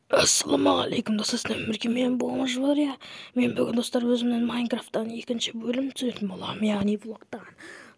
Ассалаумағалейкум достар, сіздермен бірге мен Бомж бар я. Мен бүгін достар өзімнің Майнкрафттан екінші бөлім түсіретін боламын, яғни влогтан.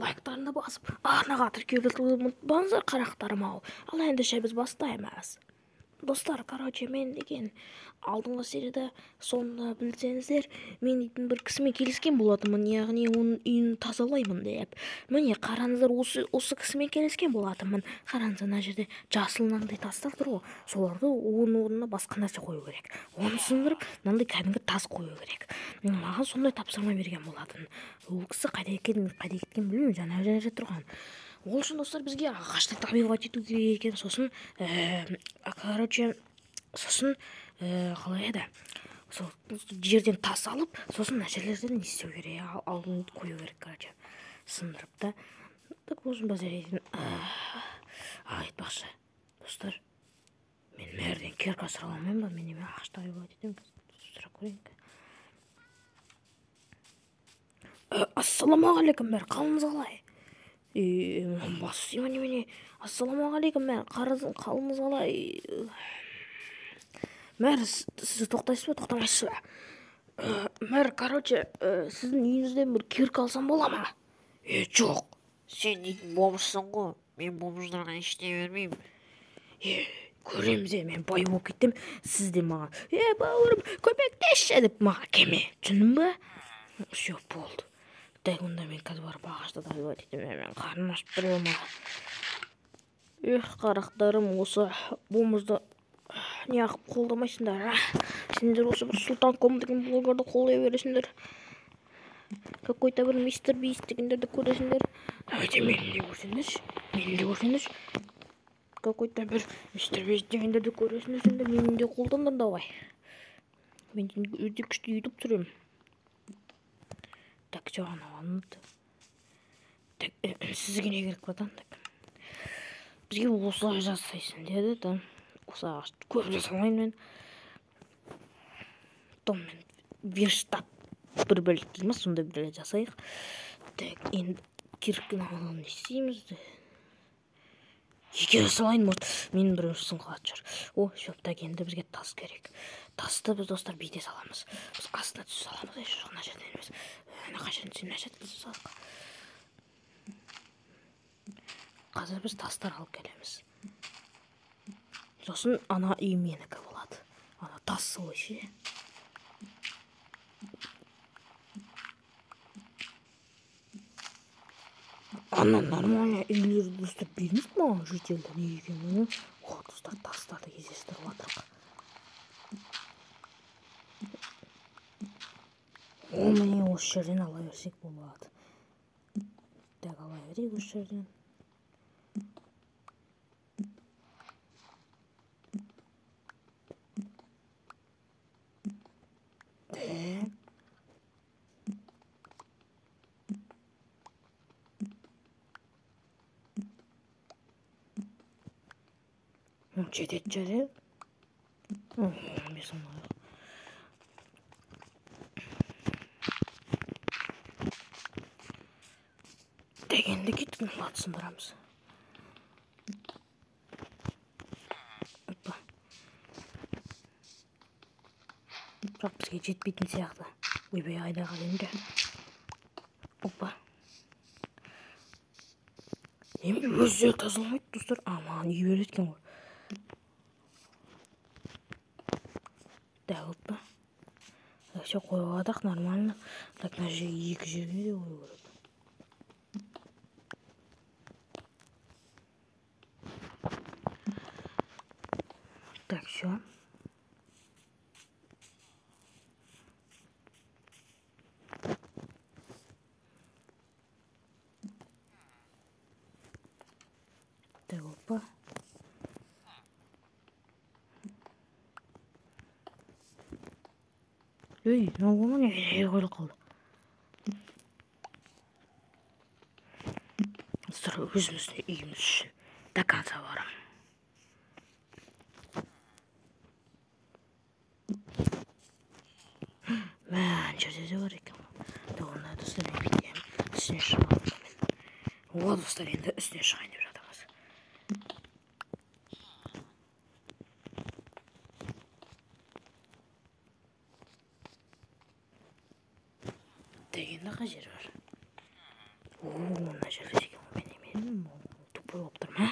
Лайктарыңды басып, арнаға тіркелуді ұмытпаңыздар, қарақтарым ау. Ал ендеше біз бастаймыз. Достар, короче, мен деген алдыңғы серияда соны білсеңіздер, мен дейтін бір кісімен келіскен болатынмын, яғни оның үйін тазалаймын деп. Міне қараңыздар, осы кісімен келіскен болатынмын. Қараңыздар, мына жерде жасыл мынандай тастар тұр ғой, соларды оның орнына басқа нәрсе қою керек. Оны сындырып, мынандай кәдімгі тас қою керек. Маған сондай тапсырма берген болатын. Ол кісі қайда екенін, қайда кеткенін білмеймін, жаңа жерде тұрған. Ол үшін достар бізге ағашты добивать ету керек екен. Сосын, короче, сосын, қалай еді? Сол жерден тас алып, сосын мына жерлерден не істеу керек, алдын қою керек, короче, сындырып та. Так, сосын базар ететін, айтпақшы, достар, мен мэрден кирка сұрап алмаймын ба? Мен неме ағаш добивать етемін, сұрап көрейін. Ассалаумағалейкум, мэр, қалыңыз қалай? Бас сүйме немене? Ассалаумағалейкум, мэр, қалыңыз қалай? Мэр, сіз тоқтайсыз ба, тоқтамайсыз ба? Мэр, короче, сіздің үйіңізден бір кирка алсам бола ма? Жоқ. Сен дейтін бомжсың ғой, мен бомждарға ештеңе бермеймін. Көреміз, мен бай болып кеттім, сіз де маған, бауырым, көмектесші деп маған келме, түсіндің ба? Всё, болды. Так, онда мен қазір барып ағашты добивать етемін, мен қарным ашып тұр ғой маған. Эх, қарақтарым, осы бомжды неғып қолдамайсыңдар, а? Сендер осы бір Сұлтан ком деген блогерді қолдай бересіңдер. Какой-то бір мистер Бист дегендерді көресіңдер. Давайте мені де көрсеңдерші, мені де көрсеңдерші. Какой-то бір мистер Бист дегендерді көресіңдер, сендер мені де қолдаңдар, давай. Мен өте күшті ютуб түсіремін. Так, всё, анау алынды. Так, сізге не керек, братан? Так. Бізге осылай жасайсың деді, да. Осы ағашты көп жасамаймын мен. Потом мен верстак бір бөлік дейді ма, сондай бір жасайық. Так, енді киркіні алып не істейміз? Екеуі салайын, может, менің біреу сынып қалатын шығар. О, всё, так, енді бізге тас керек. Тасты біз, достар, бүйте саламыз. Біз астына түсе саламыз, ей, жоқ, мына жерден емес. Ана қай жерден түсейін, мына жерден түсе салдық. Қазір біз тастар алып келеміз. Сосын ана үй менікі болады. Ана тас солай ше. Ана нормально үйлерді достар бермейді маған жительдер, неге екенін білмеймін. О, достар, тастарды кездестіріп жатырық. О, міне осы жерден ала берсек болады. Так, ала берейік осы жерден. Так. Жетеді, жетеді. Бес он алайық. Так, енді кеттік, мыналарды сындырамыз. Опа. Бірақ бізге жетпейтін сияқты. Ойбай, айда қалайын да. Опа. Неме өздері тазаламайды, достар? А, маған үй береді екен ғой. Так, опа. Так, всё, қойып алдық, нормально. Так, мына жерге екі жерге де қою керек. Так, всё. Так, опа. Ей, мынау ғой, міне, ей, қойылып қалды. Достар, өзіміздің үйіміз үшін до конца барамын. Мә, ана жерде де бар екен ғой. Так, онда достар, мен бүйтемін. Үстіне шығамын мен. О, достар, енді үстіне шығайын деп жатырмыз. Так, енді қай жер бар? О, мына жерде екен ғой, мен тупой болып тұрмын, а?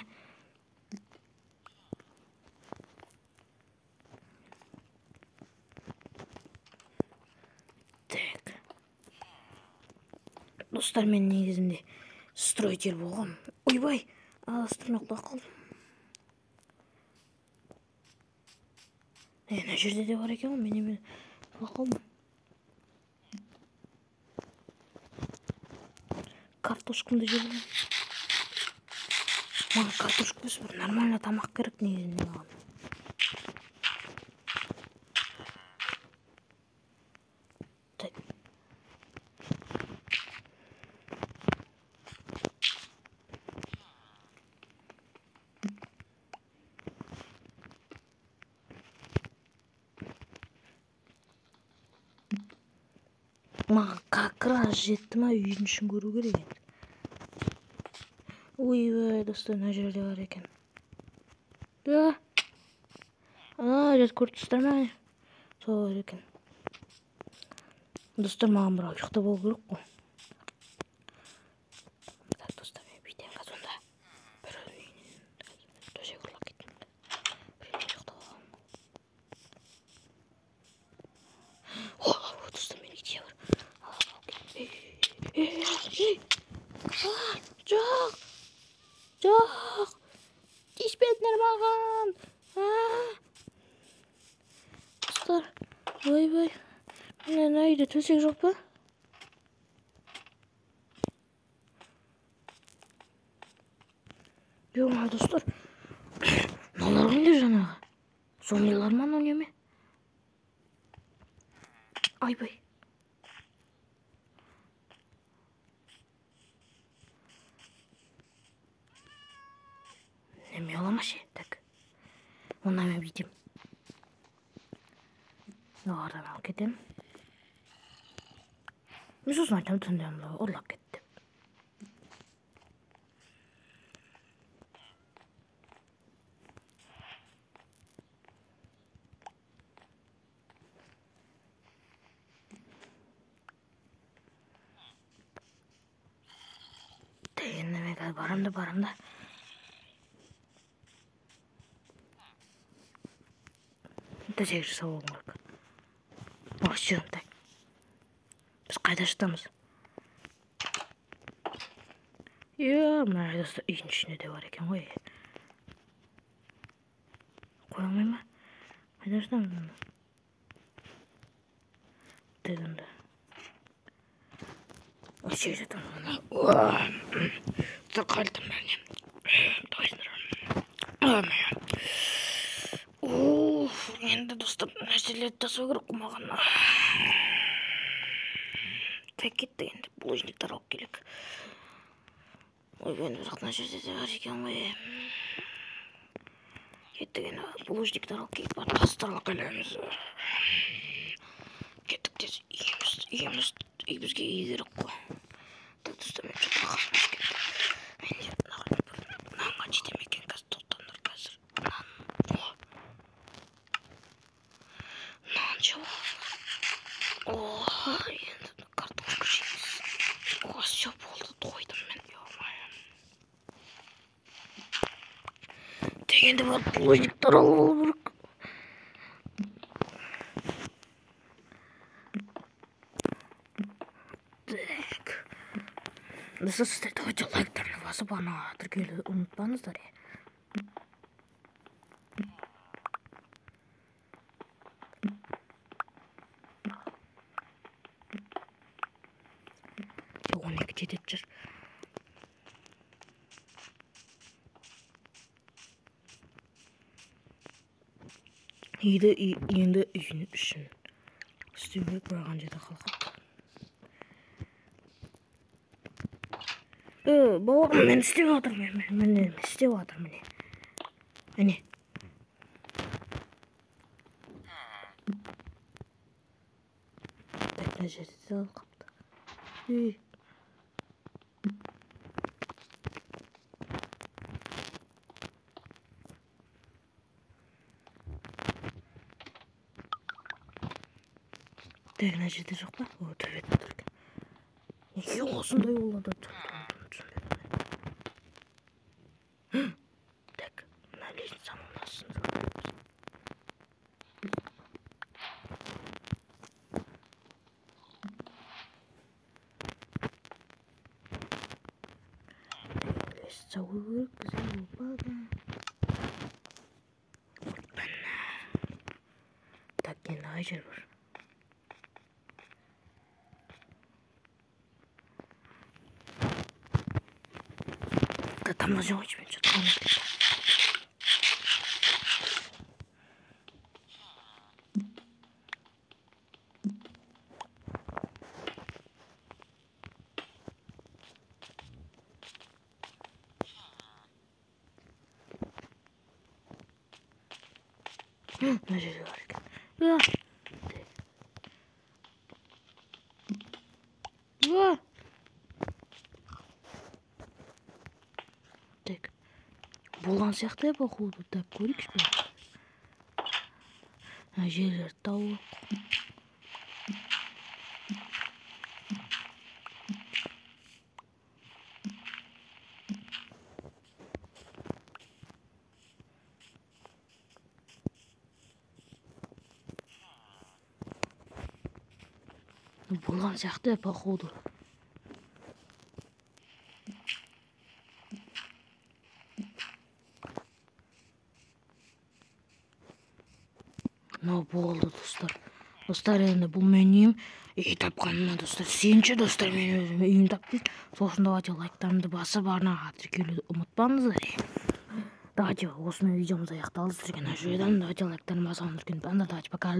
Так. Достар, мен негізінде строитель болғам. Ойбай, достар, мен құлап қалдым. Мына жерде де бар екен ғой, мен немен құлап қалдым. Картошкамды жеп алайын. Маған картошка емес, бір нормально тамақ керек негізінде маған. Так. Маған как раз жетті ма, үйдің ішін көру керек енді. Ойбай, достар, мына жерде бар екен. Да. Ана жерді көріп тұрсыздар ма? Сол бар екен. Достар, маған бірақ ұйықтап алу керек қой. Так, достар, мен бүйтемін қазір онда. Біреудің үйінен төсек ұрлап кеттім. Біреудің ұйықтап алғанмын. О, достар, мен идея бар. Жоқ. Жоқ. Тиіспедіңдер маған. Достар, ойбай. Мына үйде төсек жоқ па? Жоқ, достар. Мыналар кімдер жаңағы? Зомбилар ма, анау неме? Айбай. Неме ала ше? Так. Онда мен бүйтем. Мыналардан алып кетемін. Мен сосын айтамын, түнде мына ұрлап кетті деп. Так, енді мен қазір барам да, барам да. Төсек жасап алуым керек. О, всё, так. Біз қайда жатамыз? Е, мына достар, үйдің ішінде де бар екен ғой. Қоя алмай ма? Қайда жатамыз онда? Так, онда. Осы жерде жатамыз онда. Достар, қайырлы таң бәріне. Қалайсыңдар? Уф, енді достар, нәрселерді тасу керек қой маған. Так, кеттік енді, булыжниктар алып келейік. Ойбай, енді бірақ мына жерде де бар екен ғой. Кеттік енді, булыжниктар алып келейік, барып тастар алып келеміз. Кеттік тез, үй бізге үй керек қой. Так, достар, мен что-то қарным ашып кетті. Менде нанға жете ме екен қазір, тоқтаңдар қазір. Нан, о. Нан жеп алайық. О, енді картошка жейміз. О, всё, болды, тойдым мен, ё-моё. Так, енді барып булыжниктар алып алу керек. Так. Достар, сіздер давайте лайктарны басып, ана тіркелуді ұмытпаңыздар. Он екі жететін шығар. Үйді енді үйдің ішін істеу керек, бірақ ана жерде қалқып. Бауырым, мен істеп жатырмын, мен істеп жатырмын, міне. Міне. Так, мына жерде де қалқыпты. Үй. Так, мына жерде жоқ па? О, төбеде тұр екен. Неге осындай болады? Түсінбедім. Так, мына лестницаны мына сындырып. Лестница қою керек бізге. Опа. Так, енді қай жер бар? Тамақ жеп қойшы, мен что-то қарным. Мына жерде бар екен. Так, болған сияқты, походу. Так, көрейікші бір. Мына жерлерді тауып. Болған сияқты, походу. Мынау болды, достар. Достар, енді бұл менің үйім. Үй тапқаныма, достар, сүйінші, достар, мен өзім үйім таптым. Сол үшін давайте лайктарымды басып, арнаға тіркелуді ұмытпаңыздар. Давайте осымен видеомыз аяқталды. Сіздерге ұнап. Давайте лайктарын басып, ұмытпаңыздар. Давайте, пока.